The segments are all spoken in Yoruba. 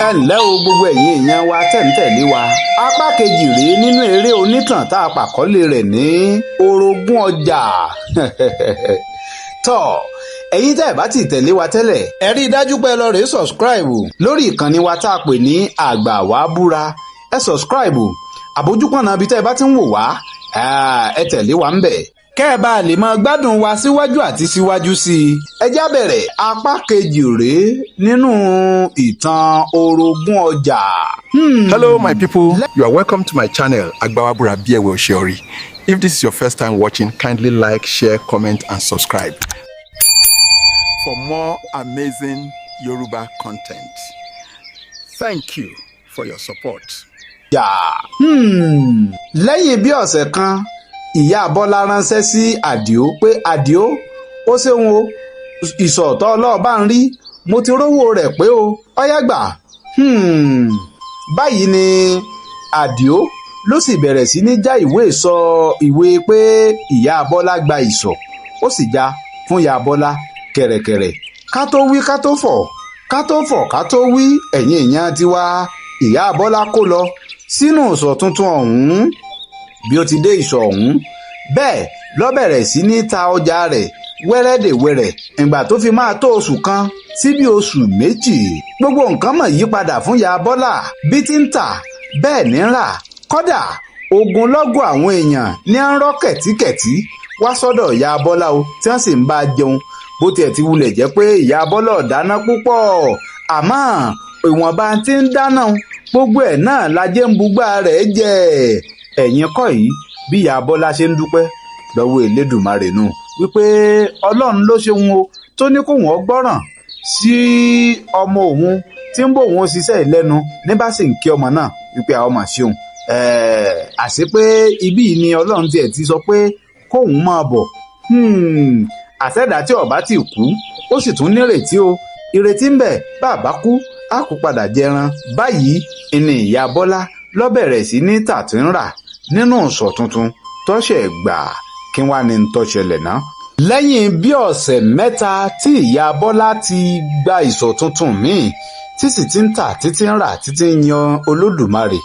Ẹ ǹlẹ́ o, gbogbo ẹ̀yin èèyàn wa tẹ̀ ń tẹ̀lé wa. Apá kejì rèé nínú eré onítàn tá a pàkọ́lé rẹ̀ ní Orogún Ọjà. Tọ́ ẹ̀yin tẹ́ ẹ̀ bá ti tẹ̀lé wa tẹ́lẹ̀, ẹ rí i dájú pé ẹ lọ rèé subscribe lórí ìkànnì wa tá a pè ní Àgbà Wá Búra. Ẹ subscribe àbójúpọ̀nà ibi tẹ́ ẹ bá ti ń wò wá, ẹ tẹ̀lé wa ń bẹ̀ kẹ́ ẹ bá lè máa gbádùn wa síwájú àti síwájú sí i. Ẹ já bẹ̀rẹ̀. Apá kejì rèé nínú ìtàn Orogún Ọjà. Hello, my people. You are welcome to my channel, Agbawabura Biewe Oshiori. If this is your first time watching, kindly like, share, comment, and subscribe for more amazing Yoruba content. Thank you for your support. Jà. Lẹ́yìn bí ọ̀sẹ̀ kan, ìyá Bọ́lá ránṣẹ́ sí Àdìó pé, "Àdìó, ó ṣeun o, ìsọ̀tọ̀ ọlọ́ọ̀bá ń rí, mo ti rówó rẹ̀ pé o, ọ̀yá gbà." Báyìí ni Àdìó ló sì bẹ̀rẹ̀ sí ní já ìwé sọ ìwé pé ìyá Bọ́lá gba ìsọ̀, ó sì já fún ìyá Bọ́lá kẹ̀rẹ̀kẹ̀rẹ̀. Ká tó wí ká tó fọ̀, ká tó fọ̀ ká tó wí, ẹ̀yin èèyàn tiwa, ìyá Bọ́lá kó lọ sínú ìsọ̀ tuntun ọ̀hún. Bí ó ti dé ìsọ̀ ọ̀hún, bẹ́ẹ̀ ló bẹ̀rẹ̀ sí ní ta ọjà rẹ̀ wẹ́rẹ́dẹ̀wẹ́rẹ́. Ìgbà tó fi máa tó oṣù 1 sí bí oṣù 2, gbogbo nǹkan mọ̀ yí padà fún ìyá Bọ́lá. Bí ti ń tà bẹ́ẹ̀ ní rà. Kódà, ogunlọ́gọ̀ àwọn èèyàn ní à ń rọ́ kẹ̀tíkẹ̀tí wá sọ́dọ̀ ìyá Bọ́lá o, tí wọ́n sì ń bá a jẹun. Bó tiẹ̀ ti wulẹ̀ jẹ́ pé ìyá Bọ́lá ò dáná púpọ̀, àmọ́ ìwọ̀nba tí ń dáná, gbogbo ẹ̀ náà lajẹ́ ń bugbá rẹ̀ jẹ́. Ẹ̀yin kọ́ yìí, bí ìyá Bọ́lá ṣe ń dúpẹ́ lọ́wọ́ Elédùmarè nù wípé Ọlọ́run ló ṣeun o, tó ní kó wọ́n gbọ́ràn sí ọmọ òun tí ń bò òun ṣiṣẹ́ ìlẹ́nu ní bá sì ń kí ọmọ náà wípé àwọn ọmọ ṣeun. Àṣé pé ibí yìí ni Ọlọ́run tiẹ̀ ti sọ pé kóun máa bọ̀. Àṣẹ̀dá tí ọba ti kú, ó sì tún nírètí o, ìrètí ń bẹ, bàbá kú, á kú padà jẹran. Báyìí ni ìyá Bọ́lá ló bẹ̀rẹ̀ sí ní tàtúnrà nínú ìsọ̀ tuntun tọ́ṣẹ̀ gbà. Kí wàá ní tó ṣẹlẹ̀ náà? Lẹ́yìn bí ọ̀sẹ̀ 3 tí ìyá Bọ́lá ti gba ìsọ̀ tuntun míì, tí sì ti ń tà, títí ń rà, títí ń yan Olódùmarè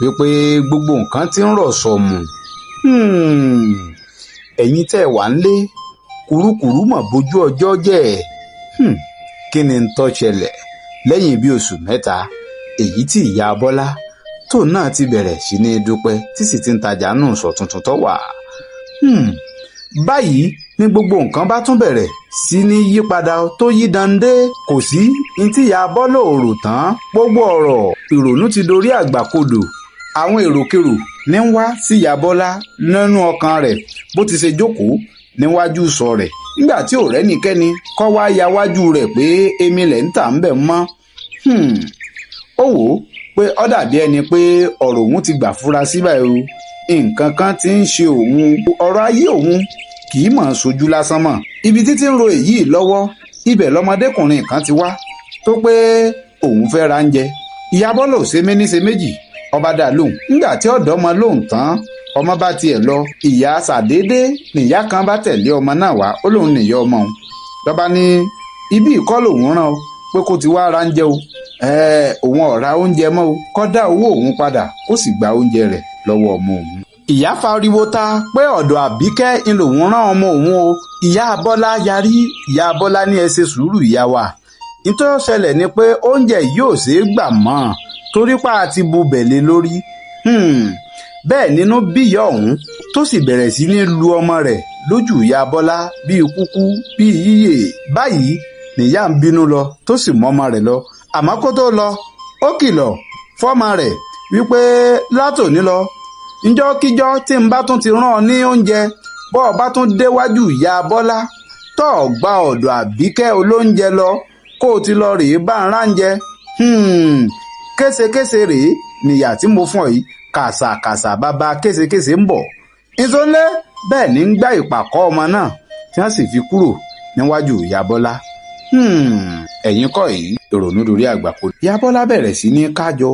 wípé gbogbo nǹkan ti ń rọ̀ sọ̀mù. Ẹ̀yin tẹ́ ẹ wà ń lé, kùrukùru mọ̀ bójú ọjọ́ jẹ́. Kí ni ń tó ṣẹlẹ̀ lẹ́yìn bí oṣù 3 èyí tí ìyá Bọ́lá tóun náà ti bẹ̀rẹ̀ sí ní dúpẹ́, tí sì ti ń tajà nù sọ̀ tuntun tó wà? Báyìí ní gbogbo nǹkan bá tún bẹ̀rẹ̀ sí ní yípadà tó yí dande. Kò sí ní tí ìyá Bọ́lá ò rò tán. Gbogbo ọ̀rọ̀ ìrònú ti dorí àgbàkodò. Àwọn èròkerò ní ń wá sí ìyá Bọ́lá nínú ọkàn rẹ̀ bó ti ṣe jókòó níwájú sọ rẹ̀, nígbà tí ò rẹ́nikẹ́ni kọ́ wá yawájú rẹ̀ pé èmi lẹ̀ ń tà ń bẹ̀ mọ́. Ó wò ó pé ó dàbí ẹni pé ọ̀rọ̀ òun ti gbà fura sí báyìí o, nǹkan kan ti ń ṣe òun, ọ̀rọ̀ ayé òun kì í mọ̀ sojú lásán mọ́. Ibi títí ń ro èyí lọ́wọ́, ibẹ̀ lọ́mọdékùnrin kan ti wá tó pé òun fẹ́ ra oúnjẹ. Ìyá Bọ́lá ò ṣe méní ṣe méjì, ọba dá lóhùn. Nígbà tí ọ̀dọ́ ọmọ lóhùn tán, ọmọ bá tiẹ̀ lọ. Ìyá ṣàdédé nìyá kan bá tẹ̀lé ọmọ náà wá, ó lóun nìyá ọmọ òun. Lọ́ba ní ibi ìkọ́ lòun rán o pé kó ti wá ra oúnjẹ o, òun ò ra oúnjẹ mọ́ o, kó dá owó òun padà, kó sì gba oúnjẹ rẹ̀ lọ́wọ́ ọmọ òun. Ìyá fariwo ta pé ọ̀dọ̀ Àbíkẹ́ ń lòun rán ọmọ òun o. Ìyá Bọ́lá yarí. Ìyá Bọ́lá ní, "Ẹ ṣe sùúrù, ìyá wa. Nítorí ó ṣẹlẹ̀ ni pé oúnjẹ yìí ò ṣeé gbà mọ́ torí pa àti bu bẹ̀lẹ̀ lórí." Bẹ́ẹ̀ nínú bí ìyá ọ̀hún tó sì bẹ̀rẹ̀ sí ní lu ọmọ rẹ̀ lójú ìyá Bọ́lá bíi kúkú bíi yíyè. Báyìí nìyá ń bínú lọ, tó sì mú ọmọ rẹ̀ lọ. Àmọ́ kó tó lọ, ó kìlọ̀ fọ́mọ rẹ̀ wípé látòní lọ, njọ́kíjọ́ tí n bá tún ti rán ọ ní oúnjẹ, bọ́ ọ bá tún déwájú ìyá Bọ́lá tó o gba ọ̀dọ̀ Àbíkẹ́ olóúnjẹ lọ kó o ti lọ rèé bá ń ráńjẹ, késekése rèé nìyà tí mo fún ọ yìí, kàṣàkàṣà bàbá késekése ń bọ̀ ìsọlẹ̀. Bẹ́ẹ̀ ní ń gbá ìpàkọ́ ọmọ náà, tí wọ́n sì fi kúrò níwájú ìyá Bọ́lá. Ẹ̀yin kọ́ yìí, ìrònú dorí àgbàkọ. Ìyá Bọ́lá bẹ̀rẹ̀ sí ní kájọ,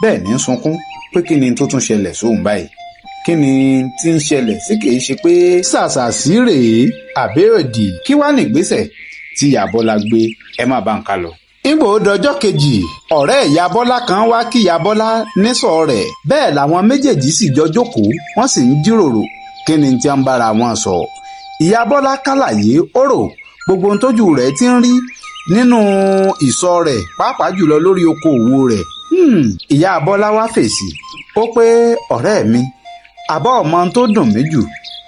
bẹ́ẹ̀ ní sunkún pé kí ni tó tún ṣẹlẹ̀ sóun báyìí? Kí ni tí ń ṣẹlẹ̀ sí? Kìí ṣe pé ṣàṣàṣì rèé àbẹ́òdì? Kí wàá nígbésẹ̀ tí ìyá Bọ́lá gbé? Ẹ má bá ń ká lọ. Ìgbò dọjọ́ kejì, ọ̀rẹ́ ìyá Bọ́lá kan wá kí ìyá Bọ́lá nísọ̀ rẹ̀. Bẹ́ẹ̀ làwọn méjèèjì sì jọ jókòó, wọ́n sì ń jíròrò. Kí ni tí ń bára wọn sọ? Ìyá Bọ́lá kálàyé ó rò gbogbo ohun tójú rẹ̀ ti ń rí nínú ìsọ̀ rẹ̀, pàápàá jùlọ lórí okòòwò rẹ̀. Ìyá Bọ́lá wá fèsì, ó pé, "Ọ̀rẹ́ mi, àbọ̀ ọmọ tó dùn mí jù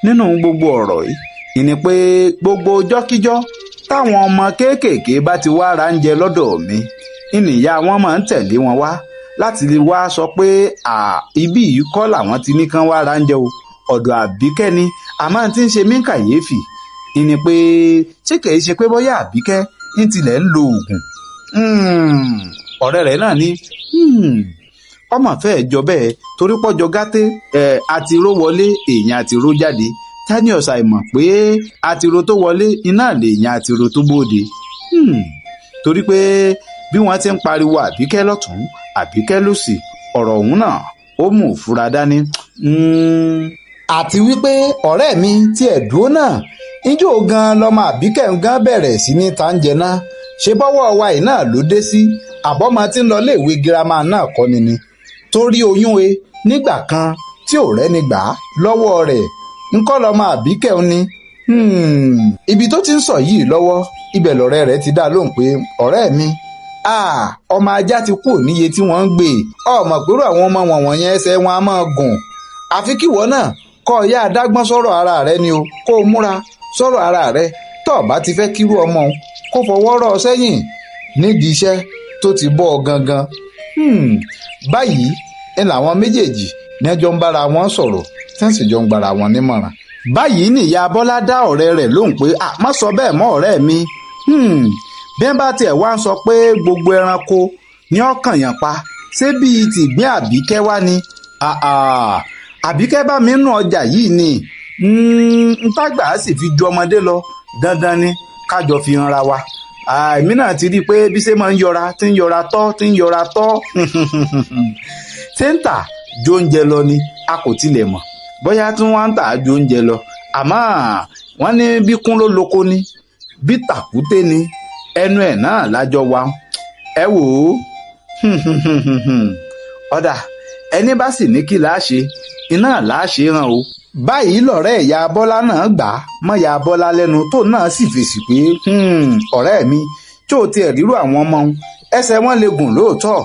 nínú gbogbo ọ̀rọ̀ yìí ni pé gbogbo ọjọ́kíjọ́ táwọn ọmọ kéékèèké bá ti wá ra oúnjẹ lọ́dọ̀ mi, ìnìyá wọn máa ń tẹ̀lé wọn wá láti lè wá sọ pé à ibí yìí kọ́ làwọn ti ní kán wá ra oúnjẹ o, ọ̀dọ̀ Àbíkẹ́ ni." Àmọ́ tí ń ṣe mí kàyéfì ìní pé ṣé kìí ṣe pé bóyá Àbíkẹ́ ń tilẹ̀ ń lo oògùn? Ọ̀rẹ́ rẹ̀ náà ní ọmọ fẹ́ẹ́ jọ bẹ́ẹ̀, torí pọ́jọ gàtẹ́ ẹ̀ àtiró wọlé, èèyàn àtiró jáde. Tani ọ̀sà ìmọ̀ pé àtiró tó wọlé iná lèèyàn àtiró tó bóde? Torí pé bí wọ́n ti ń pariwo Àbíkẹ́ lọ́tún, Àbíkẹ́ lósì, ọ̀rọ̀ ọ̀hún náà ó mú ìfura dání. Àti wípé, ọ̀rẹ́ mi, tí ẹ̀ dúró náà, ijó gan lọmọ Àbíkẹ́ gan bẹ̀rẹ̀ sí ní tàǹjẹ̀ náà? Ṣe bọ́wọ́ wa yìí náà ló dé sí? Àbọ́mọ tí ń lọ iléèwé girama náà kọ́ ni torí oyún e nígbà kan tí ò rẹ́ni gbà á lọ́wọ́ rẹ̀ ńkọ́ lọmọ Àbíkẹ́ ń ni. Ibi tó ti ń sọ yìí lọ́wọ́, ibẹ̀ lọ̀rẹ́ rẹ̀ ti dá lóhùn pé, "Ọ̀rẹ́ mi, ọmọ ajá ti kú níye tí wọ́n ń gbé ọmọ pẹ̀lú àwọn ọmọ wọ̀nyẹn, ẹsẹ̀ wọn á máa gùn. Àfi kíwọ náà kọ́ ọ yá adágbọ́n sọ̀rọ̀ ara rẹ ni o, kó o múra sọ̀rọ̀ ara rẹ tó o bá ti fẹ́ kírú ọmọ òun kó fọwọ́ rọ́ ọ sẹ́yìn nídìí iṣẹ́ tó ti bọ́ ọ gangan." Báyìí ń làwọn méjèèjì ní ẹjọ́ ń bára wọn sọ̀rọ̀, tí wọ́n sì jọ ń gbára wọn nímọ̀ràn. Báyìí nìyá Bọ́lá dá ọ̀rẹ́ rẹ̀ lóhùn pé, "À, má sọ bẹ́ẹ̀ mọ́, ọ̀rẹ́ mi. Bí wọ́n bá tiẹ̀ wá ń sọ pé gbogbo ẹranko ní ọkàn yàn pa, ṣé bíi tìgbín Àbíkẹ́ wá ni? Àbíkẹ́ bá mi nù ọjà yìí ni ntàgbà sì fi ju ọmọdé lọ, dandan ni kájọ fi hanra wa. Èmi náà ti rí i pé bí ṣe máa ń yọra, tí ń yọra tọ́, tí ń yọra tọ́, ṣé ń tà jó oúnjẹ lọ ni, a kò tilẹ̀ mọ̀ bóyá tí wọ́n ń tà ju oúnjẹ lọ. Àmọ́ wọ́n ní bí kún ló loko ni, bí tàkúté ni, ẹnu ẹ̀ náà lájọ wa. Ẹ wò ó, ọ̀dà ẹni bá sì ní kí láṣẹ iná láṣẹ hàn o." Báyìí lọ̀rẹ́ ìyá Bọ́lá náà gbà á mọ́ ìyá Bọ́lá lẹ́nu, tó náà sì fèsì pé, "Ọ̀rẹ́ mi, tí ò tiẹ̀ rírú àwọn ọmọ òun, ẹsẹ̀ wọn lè gùn lóòótọ́,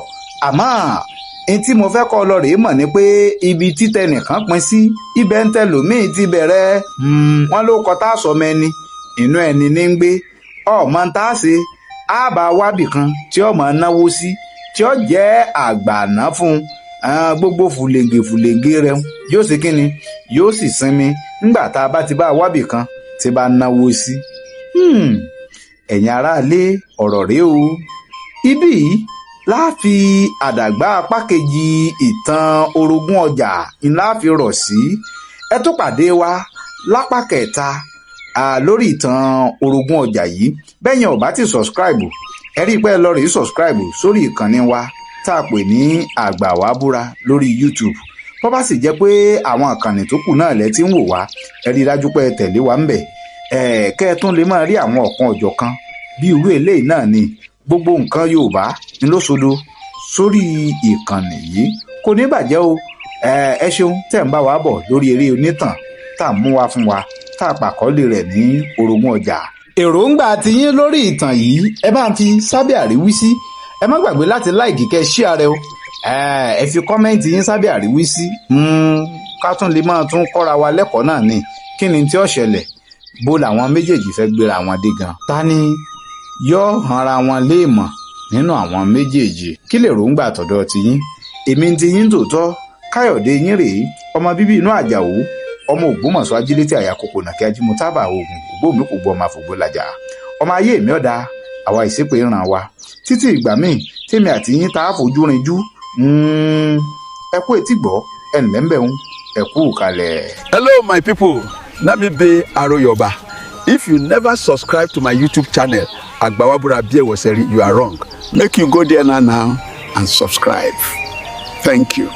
àmọ́ n tí mo fẹ́ kọ́ lọ rèé mọ̀ ni pé ibi títẹ nìkan pín sí, ibẹ̀ ń tẹlòmíì ti bẹ̀rẹ̀. Wọ́n ló kọ tá a sọ mẹ́ni inú ẹni ní ń gbé. Ọmọ tá a ṣe á bá wábì kan tí ọmọ náwó sí, tí ó jẹ́ àgbàná fún un, gbogbo fùlẹ̀ǹgè fùlẹ̀ǹgè rẹ̀ yóò ṣe kí ni, yóò sì sinmi nígbà tá a bá ti bá wábì kan tí bá náwó sí." Ẹ̀yin aráalé, ọ̀rọ̀ rèé o. Ibí yìí láàfi àdàgbà apá kejì ìtàn orogún ọjà ńlá fi rọ̀ sí. Ẹ tó pàdé wa lápá kẹta lórí ìtàn orogún ọjà yìí. Bẹ́yẹn ò bá ti subscribe, ẹ rí i pé ẹ lọ rèé subscribe sórí ìkànnì wa tá a pè ní Àgbàwábúra lórí YouTube. Bó bá sì jẹ́ pé àwọn ìkànnì tó kù náà lẹ ti ń wò wá, ẹ rí i dájú pé ẹ tẹ̀lé wa ń bẹ̀, ẹ kẹ́ ẹ tún lè máa rí àwọn ọ̀kan ọ̀jọ̀kan bí irú eléyìí náà ni. Gbogbo nǹkan Yorùbá ni ló sodo sórí ìkànnì yìí, kò ní bàjẹ́ o. Ẹ ṣeun tẹ̀ ń bá wa bọ̀ lórí eré onítàn tá a mú wa fún wa, tá a pàkọ́lé rẹ̀ ní orogún ọjà. Èròǹgbà tiyín lórí ìtàn yìí, ẹ bá ń fi sábẹ́ àríwísí. Ẹ má gbàgbé láti like, kẹ́ share rẹ o. Ẹ fi comment yín sábẹ́ àríwísí, ká tún lè máa tún kọ́ra wa lẹ́kọ̀ọ́ náà ni. Kí ni tí ó ṣẹlẹ̀? Bó làwọn méjèèjì fẹ́ gbéra wọn dé gan? Ta ni yóò hanra wọn léèmọ̀ nínú àwọn méjèèjì? Kí lè ròǹgbà tọ̀dọ̀ tiyín? Èmi ti yín tòótọ́, Káyọ̀dé yín rèé, ọmọ bíbí inú Àjàó, ọmọ Ògbómọ̀ṣọ́, ajílétí àyàkókò nàkí ajímọ̀tábà oògùn ògbómi kò gbọ́ ọmọ àfògbó làjà ọmọ ayé mi ọ̀dà àwa ìsépè ràn wá títí ìgbà míì tèmi àti yín tá a fojú rinjú. Ẹ kú etí gbọ́, ẹ ǹlẹ́ ń bẹ̀ ń, ẹ kú kalẹ̀. Hello, my people. Na me be Aroyoba. If you never subscribe to my YouTube channel, Agbawabura Biewoseri, you are wrong. Make you go there now and subscribe. Thank you.